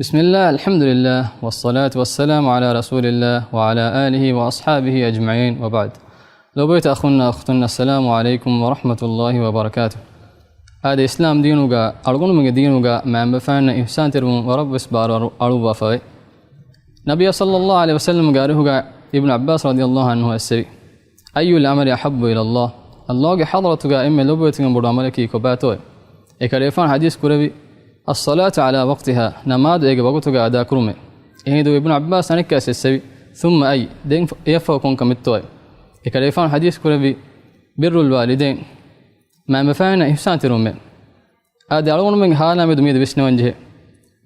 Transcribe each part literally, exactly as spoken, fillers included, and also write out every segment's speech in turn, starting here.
بسم الله، الحمد لله، والصلاة والسلام على رسول الله وعلى آله وأصحابه أجمعين، وبعد. ލޮބުވެތި އަޚުންނާ އުޚްތުން، السلام عليكم ورحمة الله وبركاته. އާދެ، އިސްލާމް ދީނުގަ، އަޅުގަނޑުމެންގެ ދީނުގަ މައިންބަފައިންނަށް އިޙްސާންތެރިވުން ވަރަށްވެސް ބާރު އަޅު-، އަޅުއްވާފަވޭ. ނަބިއްޔާ ޞައްލައްލާހު ޢަލައިހި ވަސައްލަމްގެ އަރިހުގަ އިބްނު ޢައްބާސް ރަޟިޔައްލާހު ޢަންހު އެއްސެވި، أي العمل أحب إلى الله؟ ﷲ ގެ ޙަޟްރަތުގަ އެންމެ ލޮބުވެތިކަން ބޮޑު ޢަމަލަކީ ކޮބާތޯއޭ؟ އެކަލޭގެފާނު ޙަދީޘް ކުރެއްވި، الصلاة على وقتها، ނަމާދު އޭގެ ވަގުތުގަ އަދާކުރުމޭ. އެހިނދު އިބްނު ޢައްބާސް އަނެއްކާވެސް އެއްސެވި، ثم أي، ދެން އެއަށްފަހު ކޮންކަމެއްތޯއޭ؟ އެކަލޭގެފާނު ޙަދީޘް ކުރެއްވި، بر الوالدين، މައިންބަފައިންނަށް އިޙްސާންތެރިވުމޭ. އާދެ، އަޅުގަނޑުމެންގެ ހާލާ މެދު މިއަދު ވިސްނަވަން ޖެހޭ.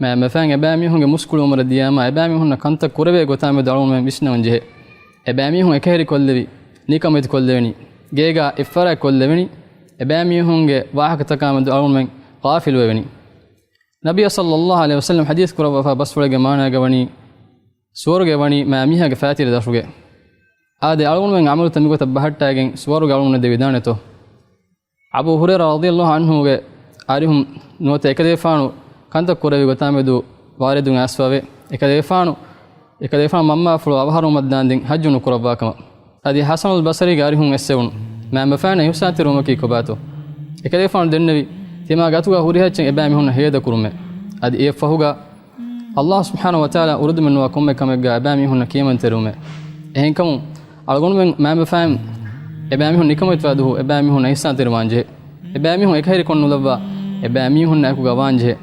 މައިންބަފައިން އެބައިމީހުންގެ މުސްކުޅި އުމުރަށް ދިޔާމާ، އެބައިމީހުންނަށް ކަންތައް ކުރެވޭ ގޮތާ މެދު އަޅުގަނޑުމެން ވިސްނަވަން ޖެހޭ. އެބައިމީހުން އެކަހެރި ކޮށްލެވި، ނިކަމެތި ކޮށްލެވެނީ، ގޭގާ އެއްފަރާތް ކޮށްލެވެނީ، އެބައިމީހުންގެ ވާހަކަތަކާ މެދު އަޅުގަނޑުމެން ޣާފިލުވެވެނީ. ނަބިއްޔާ ޞައްލައްލާހު ޢަލައިހި ވަސައްލަމް ޙަދީޘް ކުރައްވާފަ ބަސްފުޅެއްގެ މާނާގަ ވަނީ، ސުވަރުގެ ވަނީ މާ މީހާގެ ފައިތިލަ ދަށުގެ. އާދެ، އަޅުގަނޑުމެން ޢަމަލުތައް މިގޮތަށް ބަހައްޓާގެން ސުވަރުގެ އަޅުގަނޑު ދެވިދާނެތޯ؟ އަބޫ ހުރައިރާ ރަޟިޔައްލާހު ޢަންހުގެ އަރިހުން ނުވަތަ އެކަލޭގެފާނު ކަންތައް ކުރެއްވި ގޮތާ މެދު ވާރިދުން އައިސްފަވޭ. އެކަލޭގެފާނު، އެކަލޭގެފާނު މަންމާފުޅު އަވަހަރުވުމަށްދާންދެން ޙައްޖު ނުކުރައްވާކަމަށް. އަދި ޙަސަނުލް ބަޞްރީގެ އަރިހުން އެއްސެވުނު، މައިންބަފައިންނަށް އިޙްސާންތެރިވުމަކީ ކޮބާތޯ؟ އެކަލޭގެފާނު ދެންނެވި، ތިމާގެ އަތުގަ ހުރިހާ އެއްޗެއް އެބައިމީހުންނަށް ހޭދަކުރުމޭ. އަދި އެއަށްފަހުގަ ﷲ ސުބްޙާނަހޫ ވަތަޢާލާ އުރުދުމެއްނުވާ ކޮންމެ ކަމެއްގަ އެބައިމީހުންނަށް ކިޔަމަންތެރިވުމޭ. އެހެންކަމުން، އަޅުގަނޑުމެން މައިންބަފައިން އެބައިމީހުން ނިކަމެތިވާ ދުވަހު އެބައިމީހުންނަށް އިޙްސާންތެރިވާން ޖެހޭ. އެބައިމީހުން އެކަހެރިކޮށްނުލައްވާ އެބައިމީހުންނާ އެކުގަ ވާން ޖެހޭ.